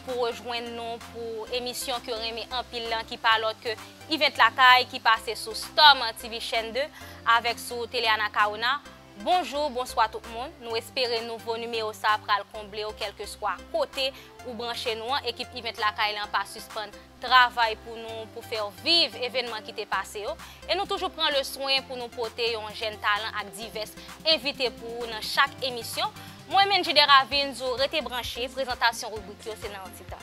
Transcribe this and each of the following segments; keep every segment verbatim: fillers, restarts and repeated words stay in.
pou rejwenn nou pou emisyon ke w renmen anpil lan, ki pa lòt ke Event Lakay, ki pase sou Storm T V Chèn de avèk sou Tele Anacaona. Bonjou, bonswa tout moun. Nou espere nouvo nimewo sa a pral konble w kèlkeswa kote ou branche nou an. Ekip Event Lakay lan pa sispann travay pou nou, pou fè w viv evènman ki te pase yo. E nou toujou pran le swen pou nou pote yon jèn talan ak divès envite pou ou nan chak emisyon. Mwen, Mendy Desravines, di w rete branche, prezantasyon ribrik yo se nan yon ti tan.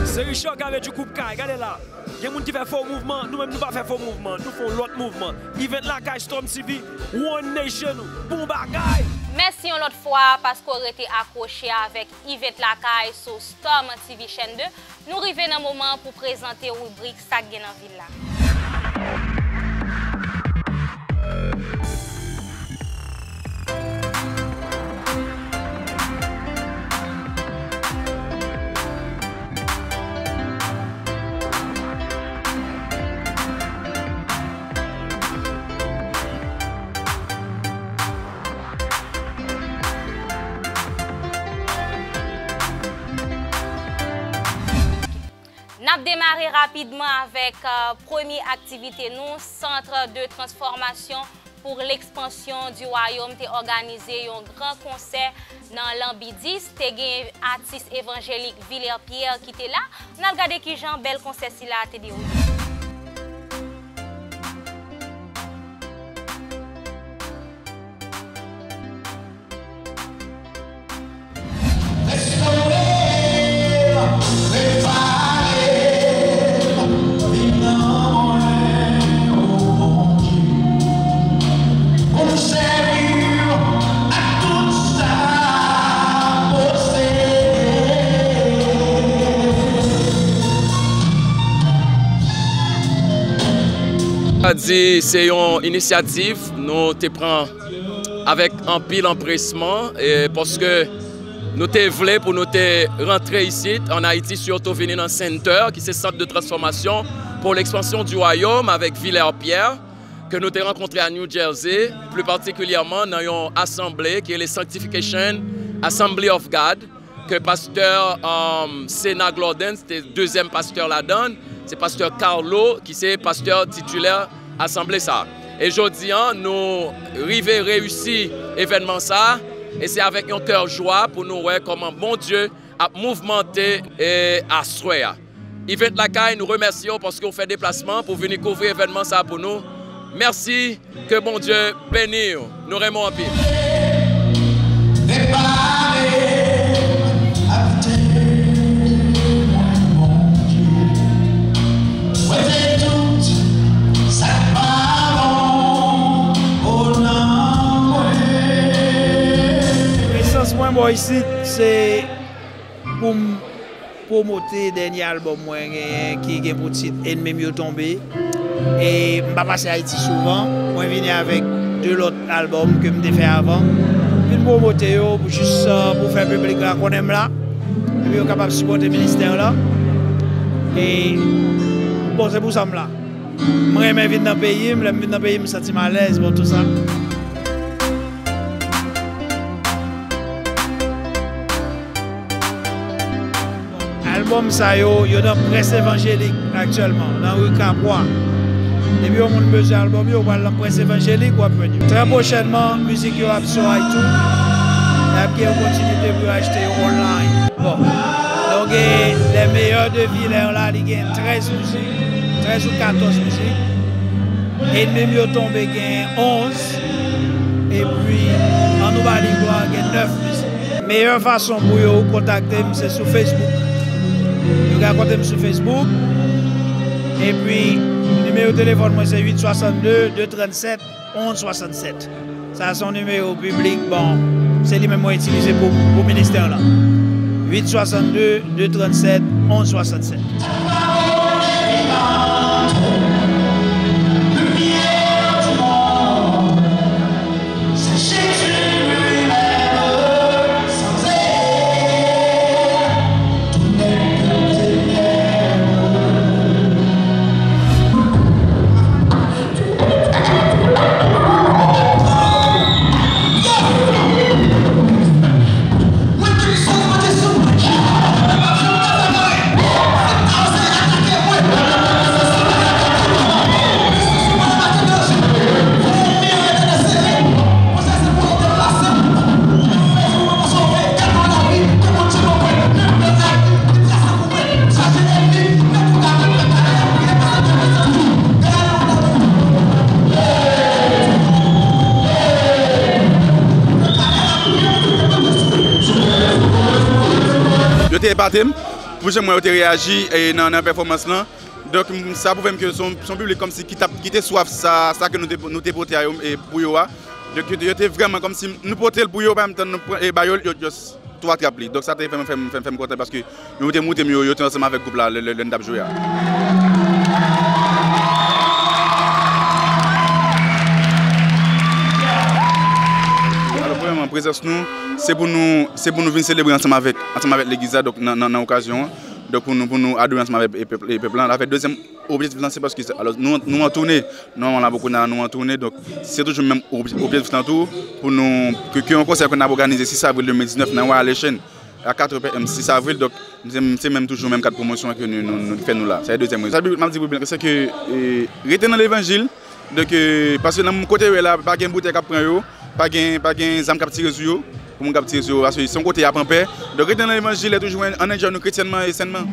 Se Richard Gavetu Koup Kay, gade la. Gen moun ki fè fo mouvman, nou menm nou pa fè fo mouvman, nou fè yon lòt mouvman. Event Lakay, Storm T V, One Nation, bon bagay! Mèsi yon lòt fwa paske w rete akwoche avèk Event Lakay sou Storm T V Chèn de. Nou rive nan moman pou prezante ribrik Sa k gen nan vil la. N ap demare rapidman avèk, euh, premye aktivite nou, Centre de Transformation pour l'Expansion du Royaume te òganize yon gran konsè nan Lanbidis. Te gen atis evanjelik Vilaire Pierre ki te la. N al gade kijan bèl konsè sila te dewoule. Restore m, repare m, vin nan mwen, o Bondye, pou m sèvi w ak tout sa m posede. Sa di se yon inisyativ nou te pran avèk anpil anpresman, e, paske nou te vle pou nou te rantre isit, an Ayiti, sitou vini nan Center, ki se Centre de Transformation pour l'Expansion du Royaume, avèk Vilaire Pierre, ke nou te rankontre a New Jersey, pli patikilyèman nan yon asanble ki rele Sanctification Assembly of God, ke pastè, um, Sena Glordens te dezyèm pastè ladan l, se pastè Carlo ki se pastè titilè asanble sa a. E jodi a, nou rive reyisi evènman sa a, e se avèk yon kè jwa pou nou wè kòman Bondye ap mouvmante, e, aswè a. Event Lakay, nou remèsye w paske w fè deplasman pou vini kouvri evènman sa a pou nou. Mèsi, ke Bondye beni w. Nou renmen w anpil. Repare m, abite mwen, Bondye. Wete tout sa k pa bon, o, nan mwen. Prezans mwen bò isit, se pou m pwomote dènye albòm mwen genyen ki gen pou tit Ènmi m yo tonbe. E m pa pase Ayiti souvan, mwen vini avèk de lòt albòm ke m te fè avan. Vin pwomote yo pou jis, euh, pou fè piblik la konnen m la. Epi yo kapab sipòte ministè la. E bon, se pou sa m la. M renmen vin nan peyi m, lè m vin nan peyi m, m santi m alèz, bon, tou sa. Albòm sa yo, yo nan près evanjelik aktyèlman, nan ri Kapwa. Depi yon moun bezwen albòm yo, w al nan près evanjelik, w ap jwenn yo. Trè pwochènman, mizik yo ap sou iTunes, e ap gen yon kontinite pou yo achte yo online. Bon, donk, e, Les Meilleurs de Vilaire la, li gen trèz mizik, trèz ou katòz mizik. Ènmi m yo tonbe gen onz, epi An nou ba li glwa gen nèf mizik. Meyè fason pou yo kontakte m, se sou Facebook. Yo ka kontakte m sou Facebook. Epi, nimewo telefòn mwen se uit swasannde, de trannsèt, onz swasannsèt. Sa se yon nimewo piblik, bon, se li menm mwen itilize pou, pou ministè la. Uit swasannde, de trannsèt, onz swasannsèt. Te m, pou jan m wè yo te reyaji, e, nan, nan pèfòmans lan. Donk, m, sa pwouve m ke se yon, se yon piblik kòmsi ki t ap, ki te swaf sa, sa ke nou te, nou te pote a yo, e, pou yo a. Donk, yo te, yo te vrèman kòmsi nou pote l pou yo, pa menm tan nou pran, e, ba yo, yo just tou atrap li. Donk, sa te fè m, fè m, fè m, fè m kontan paske yo te montre m yo, yo te ansanm avèk gwoup la, lè, lè, lè n t ap jwe a. Alò, premyèman, prezans nou, se pou nou, se pou nou vin selebre ansanm avèk, ansanm avèk legliz la, donk, nan, nan, nan okazyon an. Donk, pou nou, pou nou adore ansanm avèk, e, pèp, e, pèp la. Avèk dezyèm objektif lan, se paske, alò, nou, nou an toune, nòmalman, la, Bokona, nou an toune, donk, se toujou menm ob-, objektif lan tou, pou nou, ke, ke yon konsè ke n ap òganize sis avril de mil diznèf nan Royal Haitian, a katrè P M sis avril, donk, se, se menm toujou menm kad pwomosyon ke nou, nou, nou fè nou la. Se dezyèm rezon. Sa m ap di piblik lan, se ke, e, rete nan levanjil, donk, e, paske nan kote yo ye la, pa gen boutèy k ap pran yo, pa gen, pa gen zam k ap tire sou yo, pou moun k ap tire sou yo, paske se yon kote y ap an pè. Donk, rete nan levanjil, lè toujou ann enjoy nou kretyènman e sènman.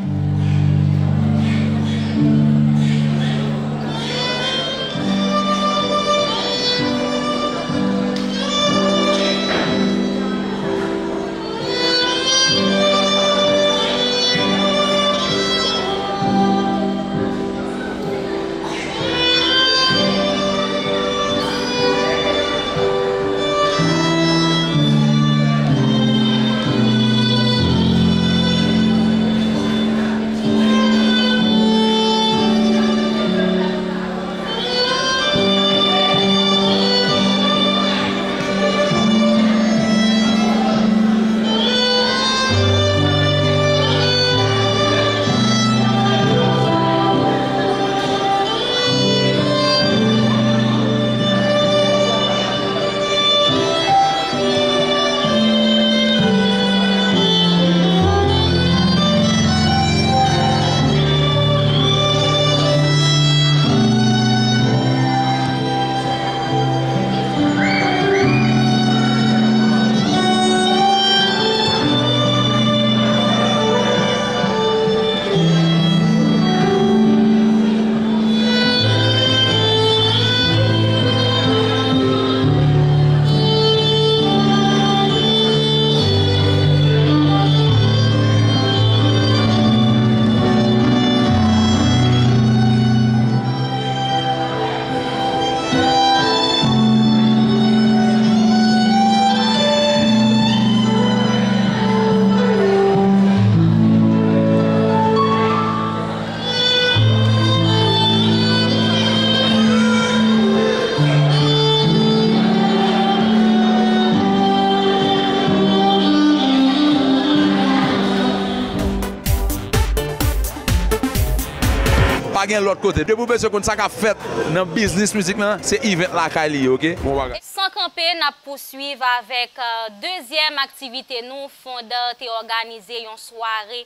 Pa gen lòt kote. Depi w bezwen konn sa k ap fèt nan biznis mizik lan, se Event Lakay li ye, oke? Bon bagay. San kanpe, n ap pouswiv avèk, euh, dezyèm aktivite nou. Fondan te òganize yon sware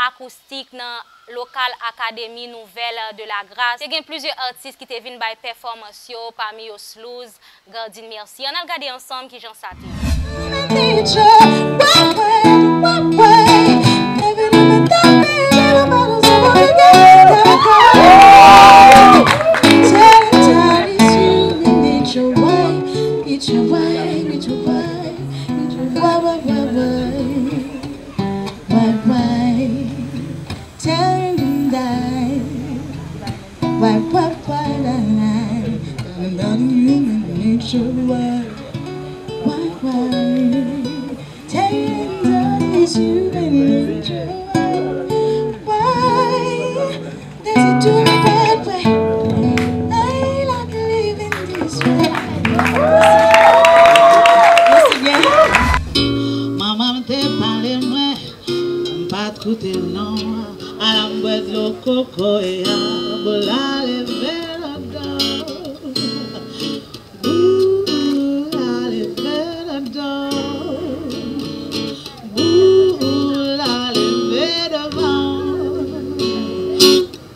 akoustik nan lokal Akademi Nouvèl de la Gras. Te gen plizyè atis ki te vin bay pèfòmans yo, pami yo Slouz, Gardin Mercy. Ann al gade ansanm kijan sa te ye. Why, why, why, why, why, why, why, why, tender is human nature. Why does it do me that way? I like living this way. Manman m te pale mwen, m pa t koute l non. Ala m bwè dlo kokoye a, boul la leve ladan. Boul la leve ladan. Boul la leve devan.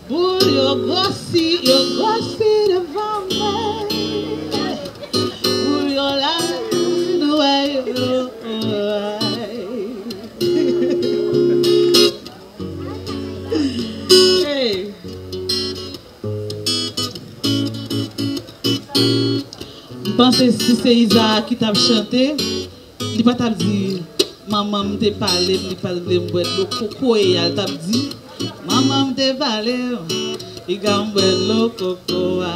Boul yo gwosi, yo gwosi devan mwen. Boul yo la nou wè yo. Hey. M panse si se Izaak ki t ap chante, li pa t ap di, Manman m te pale m, li pa t vle m bwè dlo koko e a l t ap di, manman m te pale m, piga m bwè dlo koko a.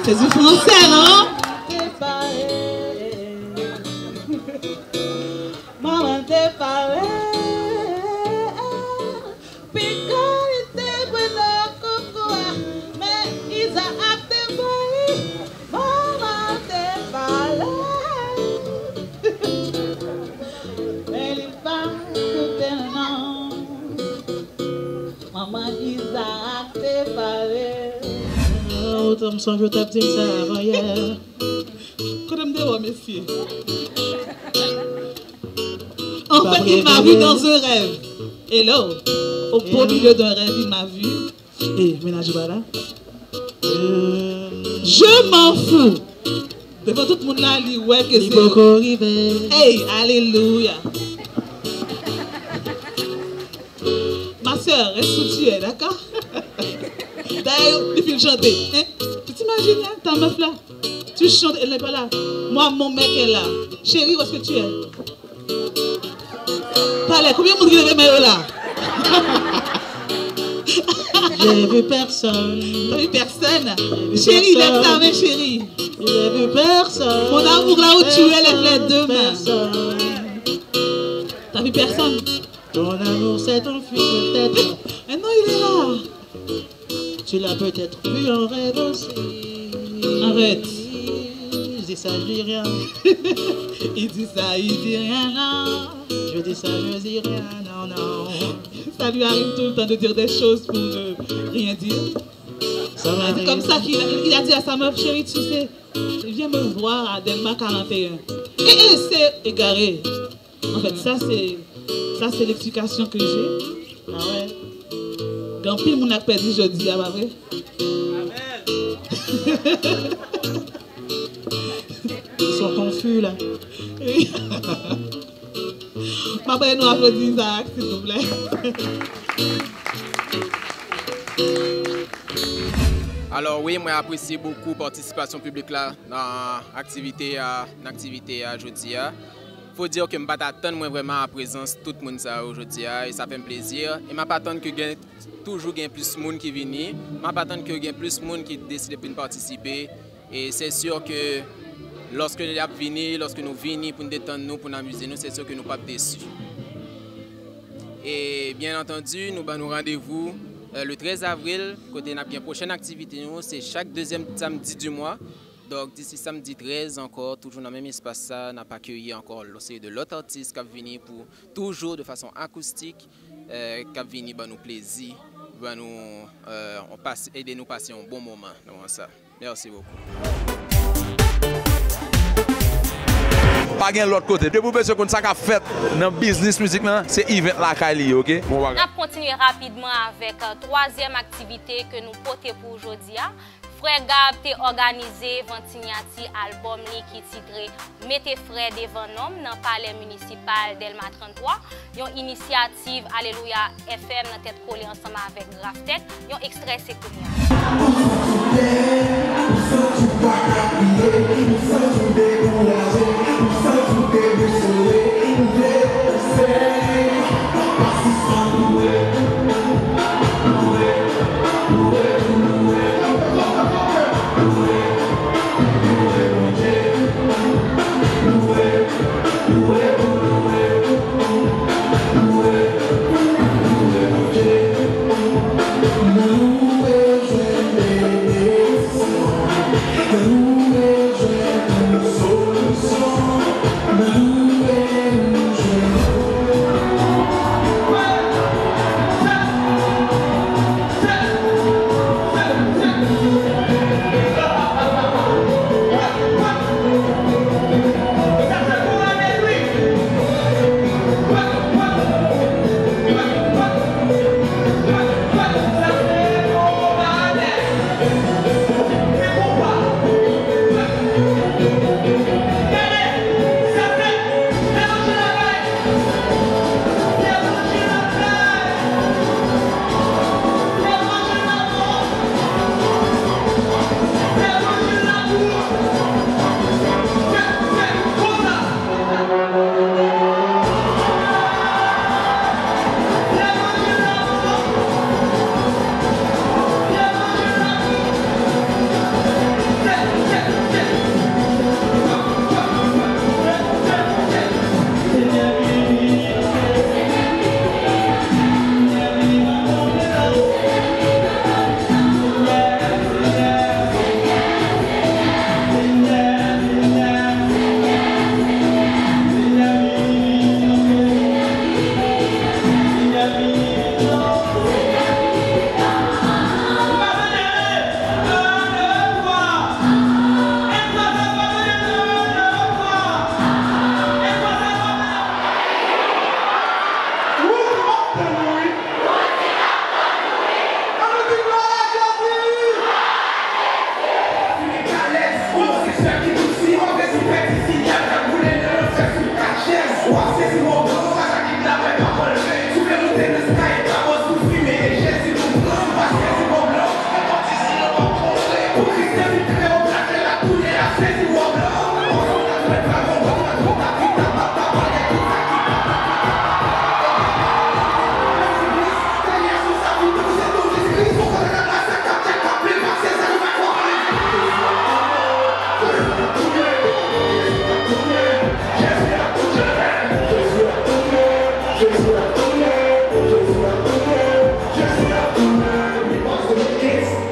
Se di fransè, non? Te pale. Manman te pale. Piga li te bwè nan koko a, men Izaak te bay. Manman te pale. Men li pa koute l non. Manman Izaak te pale. Oh, tanm sonje w t ap di m sa avan yè. Kote m te wè w, mesye? En fait, il m'a vu dans un rêve. Hello. Au beau milieu d'un rêve, il m'a vu. E mennaj ou pa la? Euh, Je m'en fous. Devan tout moun la, li wè ke li se poko rive. Hey, alelouya. Ma sœur, reste où tu es, d'accord? Dayè, li fin chante. Hein? Tu t'imagines, hein, ta meuf là? Tu chantes, elle n'est pas là. Moi, mon mec est là. Chérie, où est-ce que tu es? Talè, konbyen moun ki leve men yo la? J'ai vu personne. T'as vu personne? J'ai vu personne. Chérie, lève ta main, chérie. J'ai vu personne. Mon amour, là où tu es, lève les deux mains. Personne. T'as vu personne? Ton amour s'est enfui peut-être. Mais non, il est là. Tu l'as peut-être vu en rêve aussi. Arrête. Je dis ça, je dis rien. Il dit ça, il dit rien, non. Je dis ça, je dis rien, non, non. Ça lui arrive tout le temps de dire des choses pour ne rien dire. Ça m'arrive. C'est comme ça qu'il a, il a dit à sa meuf, chérie, tu sais, viens me voir à Delma quarante et un. Et elle s'est égarée. En fait, ça c'est, ça c'est l'explication que j'ai. Ah ouais. Gen anpil moun ak pèdi jodi a, pa vre? Ils sont confus là. Wi. M ap bay nou aplodi Izaak, silvouplè. Alò wi, mwen apresye bokou patisipasyon piblik la nan aktivite a, nan aktivite a jodi a. Fo dire ke m pa t atann mwen vrèman a prezans tout moun sa yo jodi a, e sa fè m plezi. E m ap atann ke gen, toujou gen plis moun ki vini. M ap atann ke gen plis moun ki deside pou n patisipe. E se si ke lòske y ap vini, lòske nou vini pou n detann nou, pou n amize nou, se si ke nou p ap desi. E byen antandi, nou ban nou randevou, euh, le trèz avril, kote n ap gen pwochèn aktivite nou, se chak dezyèm samdi di mwa. Donk, disi samdi trèz ankò, toujou nan menm espas sa, n ap akeyi ankò yon seri de lòt atis k ap vini pou toujou de fason akoustik, euh, k ap vini ban nou plezi, ban nou, euh, on pas-, ede nou pase yon bon moman nan moman sa. Mèsi bokou. Pa gen lòt kote. Depi w bezwen konn sa k ap fèt nan biznis mizik lan, se Event Lakay li ye, oke? Bon bagay. N ap kontinye rapidman avèk, euh, twazyèm aktivite ke nou pote pou jodi a. Frè Gab te òganize vant sinyati albòm li ki titre Mete Frè Devan Non M nan Palè Minisipal Dèlma trannntwa, yon inisyativ Alelouya F M nan tèt kole ansanm avèk Graftech, yon ekstrè se kounye a.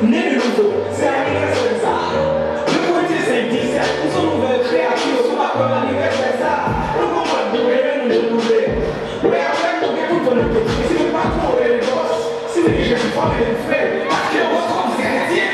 Né de nouveau, se anivèsè sa. Le vennsenk disèt, nou se yon nouvèl kreyati, nou pa pran anivèsè sa. Nou konprann nou renmen nou jan nou vle. Men apre nou gen pou n vann nou peti. E si nou pa twò rele bòs, si nou gen Jezi fò mete n fre, paske bòs kòm se kretyen.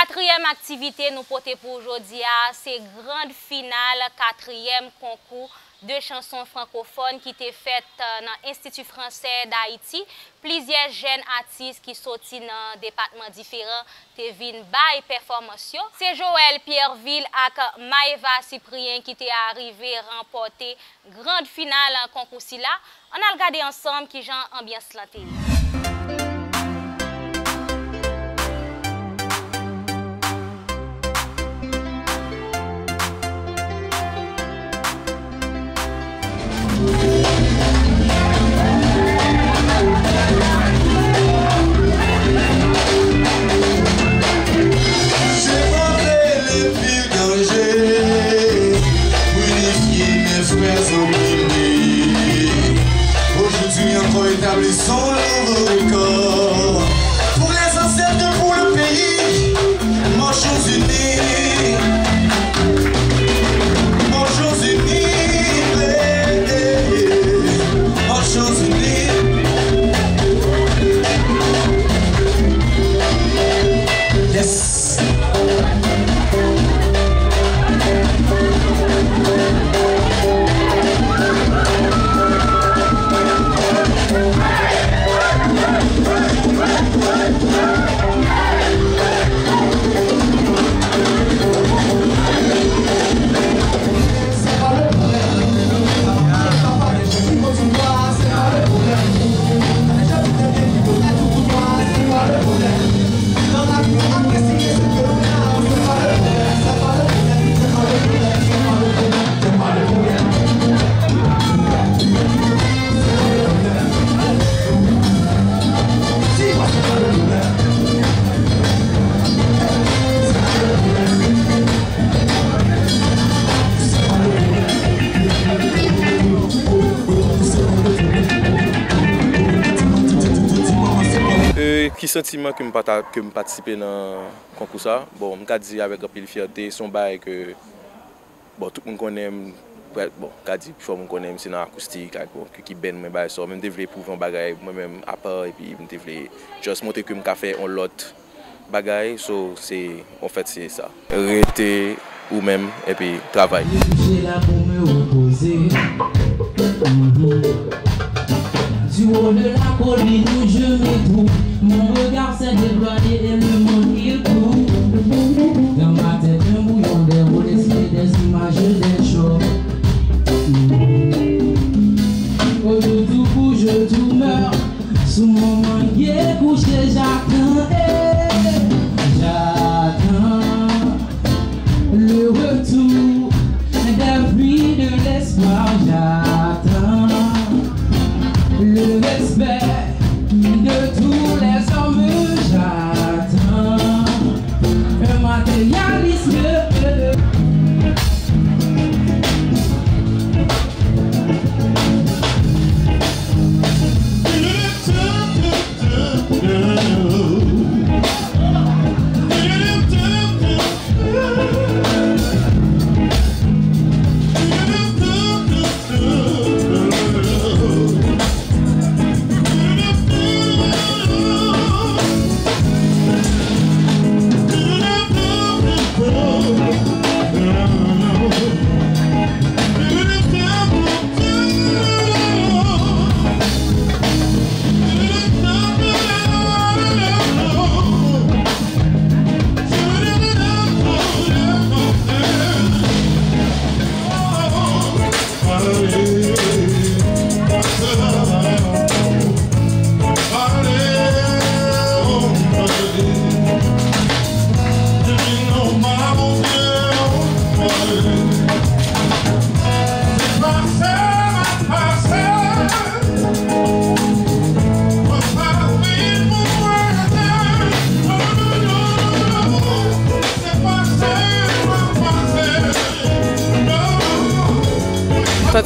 Katriyèm aktivite nou pote pou w jodi a, se grand final katriyèm konkou de chanson frankofòn ki te fèt, euh, nan Institut Français d'Haïti. Plizyè jèn atis ki soti nan depatman diferan te vin bay pèfòmans yo. Se Joël Pierreville ak Maëva Cyprien ki te arive ranpòte grand final konkou sila. Ann al gade ansanm kijan anbyans lan te ye. Se pa vle lepli danje, pou inifye nèf pèsonn ki ne. Aujourd'hui encore établissons le nouveau record. Pour les ancêtres, pour le pays, marchons unis. Marchons unis, eh, eh, eh. Marchons unis. Yes. E, ki santiman ke m pata-, ke m patisipe nan konkou sa? Bon, m ka di avèk anpil fyète, se yon bagay ke, bon, tout moun konnen m, bon, m ka di pifò moun konnen m se nan akoustik, ak, bon, ki, ki band mwen bay sa, men m te vle pwouve yon bagay mwen menm apa, epi m te vle just montre ke m ka fè yon lòt bagay, so, se, an fèt, se sa. Rete ou menm, epi travay. Touché là pour me reposer. Mhm. Du haut de la colline où je me trouve, mon regard s'est déployé et le monde il court. Dans ma tête, un brouillon des mots, des idées, des images, des chocs. Mhm. Autour tout bouge, tout meurt. Sou mon manguier couché, j'attends, eh, j'attends le retour des pluies de l'espoir, j'attends le respect de tous les hommes, j'attends un matérialisme.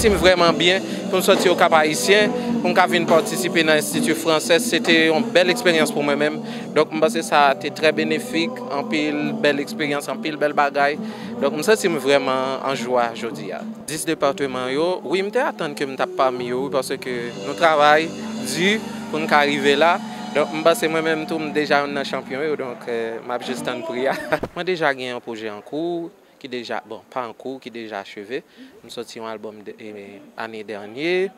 M vrèman byen pou m sòti Okap Ayisyen, pou m ka vin patisipe nan Institut Français. Se te yon bèl eksperyans pou mwen menm. Donk, m panse sa te trè benefik, anpil bèl eksperyans, anpil bèl bagay. Donk, m santi m vrèman an jwa jodi a. Dis depatman yo, wi, m te atann ke m t ap pami yo, wi, paske nou travay di pou n ka rive la. Donk, m panse mwen menm tou, m deja youn nan chanpyon yo, donk, eh, m ap jis tann pri a. Mwen deja gen yon pwojè an kou, ki deja, bon, pa an kou, ki deja acheve. M sòti yon albòm de, eh, ane dènye,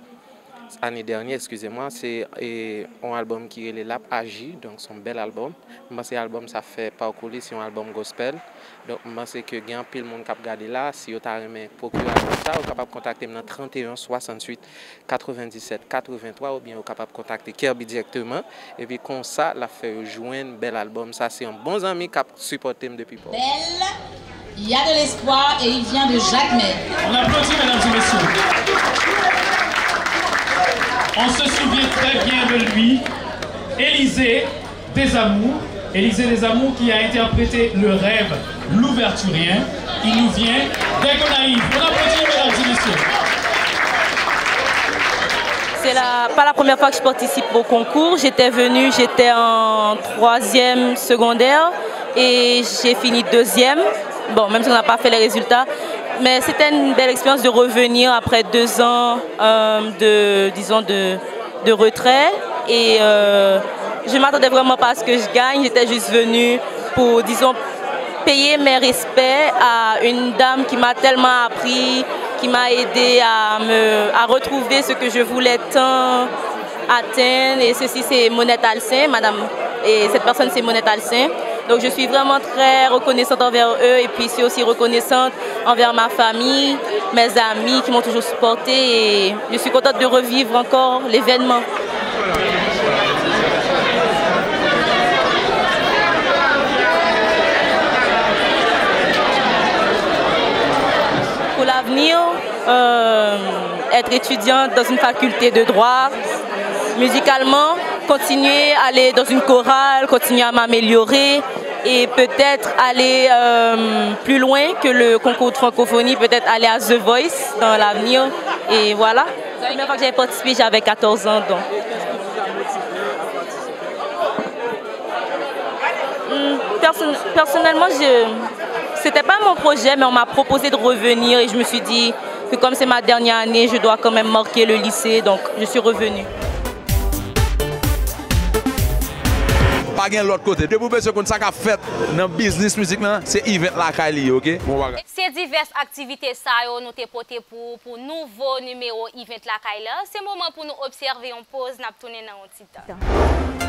ane dènye, eskize mwa, se, eh, yon albòm ki rele L ap Aji, donk se yon bèl albòm. M panse albòm sa fè pakou li, se yon albòm gospel. Donk, m panse ke gen anpil moun k ap gade la, si yo ta renmen pwokire albòm sa, yo kapab kontakte m nan trannteyen swasantuit katrevendisèt katreventwa, oubyen yo kapab kontakte Kerby dirèkteman. Epi konsa, l ap fè yo jwenn bèl albòm sa. Se yon bon zanmi k ap sipòte m depi Pòtoprens. Belle, il y a de l'espoir et il vient de Jacmel. On applaudit, mesdames et messieurs. On se souvient très bien de lui. Élisée Desamours. Élisée Desamours qui a interprété le rêve louverturien. Il nous vient des Gonaïves. On applaudit, mesdames et messieurs. C'est la, pas la première fois que je participe au concours. J'étais venue, j'étais en troisième secondaire et j'ai fini deuxième. Bon, même si on n'a pas fait les résultats, mais c'était une belle expérience de revenir après deux ans, euh, de, disons, de, de retrait. Et, euh, je m'attendais vraiment pas à ce que je gagne. J'étais juste venue pour, disons, payer mes respects à une dame qui m'a tellement appris, qui m'a aidé à me, à retrouver ce que je voulais tant atteindre. Et ceci, c'est Monette Alcin, madame. Et cette personne, c'est Monette Alcin. Donc, je suis vraiment très reconnaissante envers eux. Et puis, je suis aussi reconnaissante envers ma famille, mes amis qui m'ont toujours supportée. Et je suis contente de revivre encore l'événement. Pour l'avenir, euh, être étudiante dans une faculté de droit, musicalement, continuer à aller dans une chorale, continuer à m'améliorer et peut-être aller, euh, plus loin que le concours de francophonie, peut-être aller à The Voice dans l'avenir. Et voilà. La première fois que j'avais participé, j'avais quatorze ans, donc. Hmm, perso-, personnellement, je, c'était pas mon projet, mais on m'a proposé de revenir et je me suis dit que comme c'est ma dernière année, je dois quand même marquer le lycée, donc je suis revenue. Pa gen lòt kote. Depi w bezwen konn sa k ap fèt nan biznis mizik lan, se Event Lakay li ye, oke? Bon bagay. Se divès aktivite sa yo nou te pote pou ou pou nouvo nimewo Event Lakay la. Se moman pou nou obsève yon poz, n ap tounen nan yon ti tan.